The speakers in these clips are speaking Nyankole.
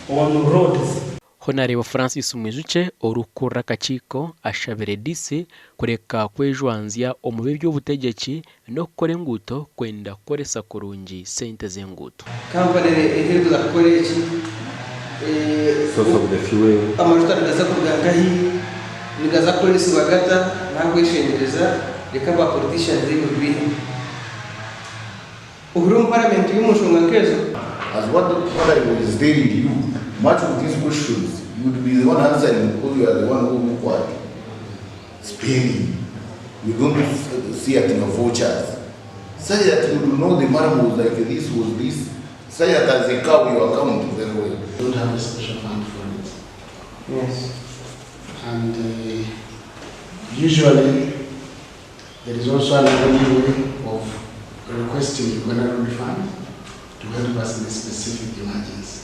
on roads. Honarebo Francis Mwijukye orikukurira akakiiko ashabire DC kureka kwejwanzya omu b'eby'obutegyeki n'okukora enguuto kwenda kukoresa kurungi sente z'enguuto. Kampani erikuza kukora eki, Source of the fuel. Amajuta nigaza kuruga nkahi, nigaza kukoresibwa gata, nakweshengyereza reka aba politicians ebyo bibeihemu. Ohurire omu paramenti omu nshonga nkezo. As what what I was telling you, much of these questions you would be the one answering because you are the one who look at spending. You don't see at your vouchers. Such that you would know the money was like this was this. Such that as a cow you account very well. don't have a special fund for it. And usually there is also another way of requesting Uganda Road Fund to help us in a specific emergency.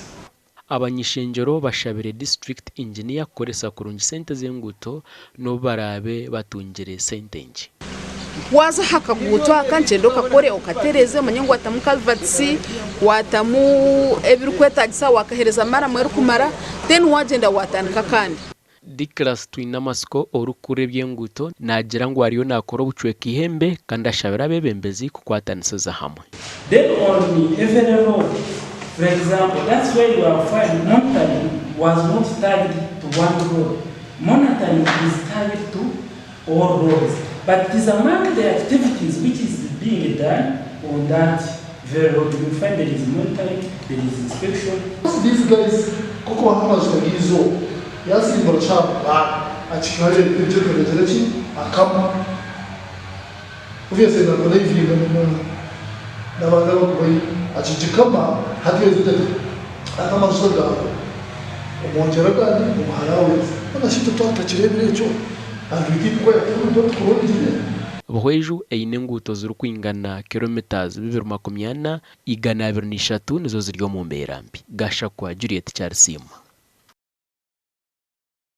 Abany'ishengyero bashabire disiturikiti inginiya kukoresa kurungi sente z'enguuto n'obu baraabe batungire sente nkye. Waaza aha kaguuto aka nikyenda okakore okatereeze omanye ngu waatamu culverts, waatamu ebirikwetaagisa, waakaheereza maramu erikumara then waagyenda waatandika akandi. Diclas Twinamatsiko orikukurira eby'enguuto naagira ngu ariyo naakora obucweka eihembe kandi ashabire abeebembezi kukwatanisiza hamwe. Then on every road, for example, that's where you are find monitoring was not tagged to one road. Monitoring is tagged to all roads. But it is among the activities which is being done on that very road. You find there is monitoring, there is inspection. These guys koko bahamaze ngizo yasimbura cyaba akikarire ibyo ki akama obviously na kona ivinga na nabanga bakubayi akigikama hati yazita akama soda omwongyera kandi omuharawe ona shito twatakirebire ekyo and we keep quiet we don't kurongire. Buhweju eine enguuto zirikwingana kilometres 243 nizo ziri omu mbeera mbi. Gashakwa Juliet Kyarisiima.